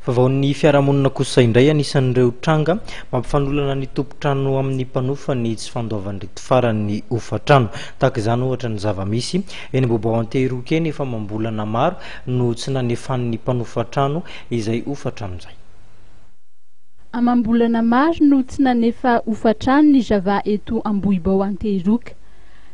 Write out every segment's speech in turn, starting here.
Vaovaon'ny fiarahamonina kosa indray, anisan'ireo tranga mampifanolana ny tompon-trano amin'ny mpanofa ny tsy fandoavan'ireto farany ny hofan-trano. Tahaka izany ohatra ny zava-misy eny Ambohibao Antehiroka eny, efa amam-bolana maro no tsy nanefan'ny mpanofa trano izay hofan-trano izay. Amam-bolana maro no tsy nanefa hofan-trano ny Java eto Ambohibao Antehiroka.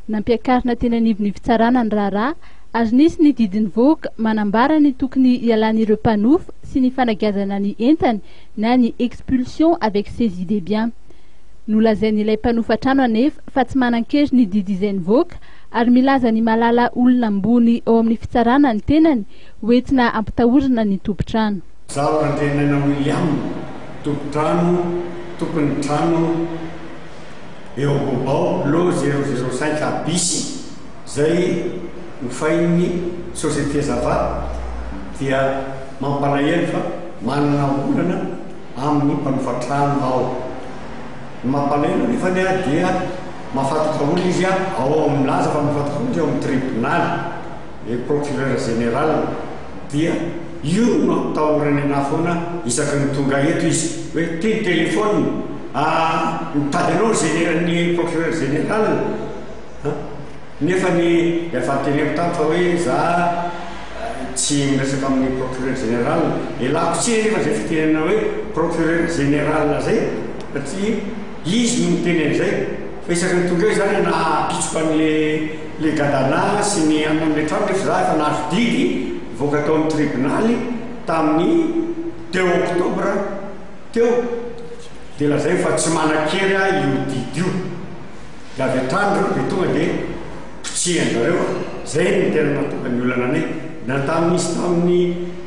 Nampiakarina teny anivon'ny fitsarana ny raharaha ary nisy ny didy nivoaka manambara ny tokony hialan'ireo mpanofa sy ny fanagiazana ny entany na ny expulsion avec saisie des biens. Nolazain'ilay mpanofa trano anefa fa tsy manan-kery ny didy izay nivoaka ary milaza ny mahalala olona ambony ao amin'ny fitsarana ny tenany hoentina ampitahorana ny tompon-trano. Izaho Randrianaina William, tompon-trano, tompon'ny trano eo Ambohibao, lot 005 A bis, izay hofain'ny société Zava dia mampalahelo fa manana olana amin'ny mpanofa trano aho. Ny mampalahelo anefa dia mahafantatra olona izy ao amin'ny milaza fa mahafantatra olona izy ao amin'ny tribonaly, le procureur général dia io no ampitahorany anah foana isaky ny tonga eto izy hoe ty ny téléphone mitady anao ny général ny procureur général. Nefa ny efa noteneniko tamiko fa hoe za tsy miresaka amin'ny procureur général. Ialako tsiny anefa zay fitenenana hoe procureur général zay satria izy no miteny an'izay. Fa isaky ny tonga eo izany na hampitsoka an'le le gadana sy ny anona amin'le trano nefa za efa nahazo didy nivoaka tao amin'ny tribonaly tamin'ny deux octobre teo dia lazainy fa tsy manan-kery aho io didy io. Dia avy hatrany ireo dia tonga dia potsihan-dRareo a! Zay no tena nahatonga ny olana anay. Na tamin'izy tamin'ny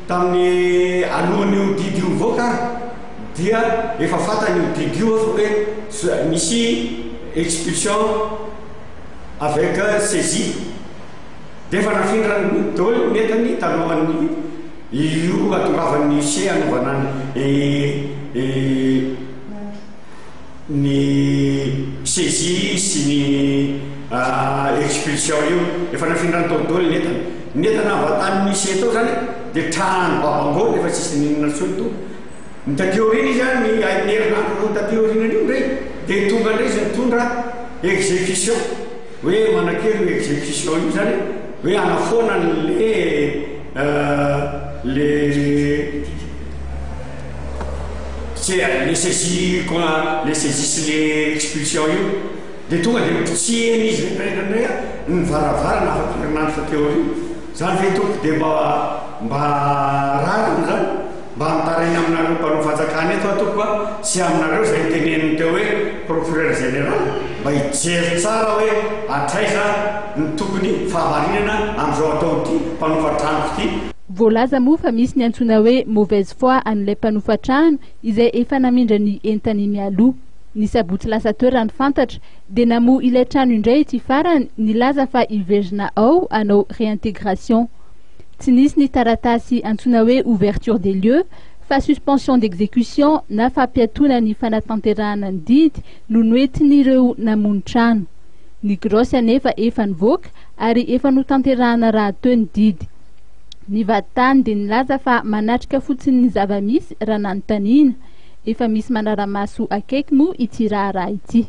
tamin'ny alohan'io didy io nivoaka ary dia efa fantany io didy io fa hoe misy expulsion avec saisie. Dia efa nafindrany daholo ny entany talohan'ny io hatongavan'ny huissier hanaovana ny ny saisie sy ny expulsion io, efa nafindrany tao daholo ny entana, ny entana avy tany misy eto zany dia trano babangoana efa tsisy n'inona intsony to, ny taty aoriana izy an, ny ny herinandro roa taty aoriana io indray dia tonga indray izy nitondra execution, hoe manan-kery io execution io zany hoe hanafoana an'le le Le saisie le saisie sy le expulsion io dia tonga dia nopotsihiny izy indraindray ny varavarana afaka herinandro taty aoriana. Zany ve tompoko dia mba mba rariny zany? Mba mitaraina aminareo mpanao fanjakana eto aho tompoko a, sy aminareo izay noteneniny teo hoe procureur général mba hijery tsara hoe hatraiza ny tokony fahamarinana amin'izao ataon'ity mpanofa tranoko ity. Voalaza moa fa misy ny antsoina hoe mauvaise foi an'ilay mpanofa trano izay efa namindra ny entany mialoha. Ny sabotsy lasa teo raha ny fantatra dia namoha ilay trano indray ity farany nilaza fa hiverina ao hanao réintégration. Tsy nisy ny taratasy antsoina hoe ouverture des lieux fa suspension d'exécution na fampiatoana ny fanatanterahana ny didy no noentin'ireo namono trano. Ny grosse anefa efa nivoaka ary efa notanterahana rahateo ny didy. Ny vadintany dia nilaza fa manatrika fotsiny ny zava-misy raha nanontaniana. Efa misy manara-maso akaiky moa ity raharaha ity.